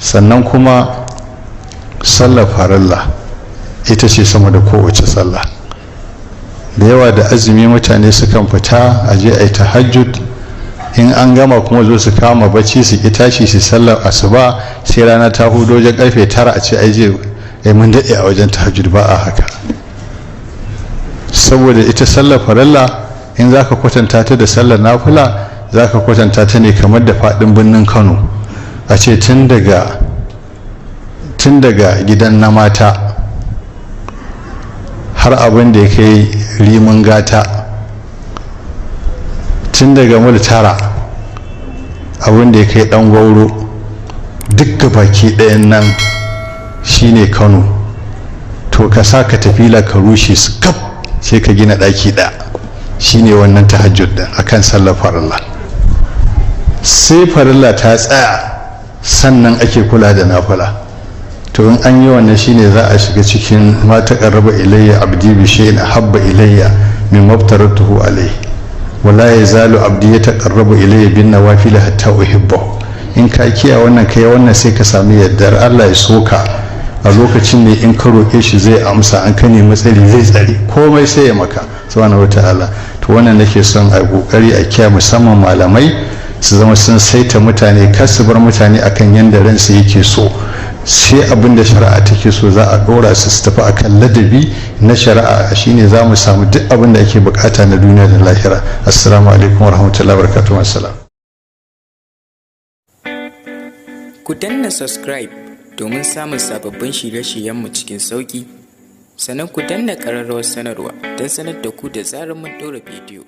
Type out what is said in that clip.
Sannan kuma sallar farilla ita ce sama da kowace sallah. Da yawa da azumi mutane sukan fita a je a yi tahajjud, in an gama kuma zo su kama bacci, su ki tashi su sallar asuba sai rana ta hudo wajen karfe 9, a ce ai je ai mun daɗe a wajen tahajjud. Ba a haka, saboda ita sallar farilla in zaka kwatanta ta da sallar nafila, zaka kwatanta ta ne kamar da faɗin birnin Kano. A ce tun daga gidan na mata har abin da ya kai Rimin Gata, tun daga mil 9 abin da ya kai Dan Gwauro, duk baki ɗayan nan shine Kano. To ka sa ka tafila ka rushe su kaf, sai ka gina ɗaki ɗaya, shine wannan tahajjud ɗin akan sallar farilla. Sai farilla ta tsaya sannan ake kula da nafila. To in an yi wannan shine za a shiga cikin "ما تقرب إلي عبدي بشيء أحب إلي مما افترضته عليه ولا يزال عبدي يتقرب إلي بالنوافل حتى أحبه". In ka kiya wannan, kai wannan, sai ka sami yardar Allah, ya soka a lokacin ne in ka roƙe shi zai amsa, an ka nemi tsari zai tsare, komai sai ya maka subhanahu wataala. To wannan nake son a kokari a kiya, musamman malamai su zama sun saita mutane, kar su bar mutane akan yanda ransu yake so. Sai abin da shari'a take so za a dora su, su tafi akan ladabi na shari'a, shine za mu samu duk abin da ake bukata na duniya da lahira. Assalamu alaikum warahmatullahi wabarakatuh. Assalam. Ku danna subscribe domin samun sababbin shirye-shiryenmu cikin sauƙi, sannan ku danna ƙararrawar sanarwa don sanar da ku da zarar mun ɗora bidiyo.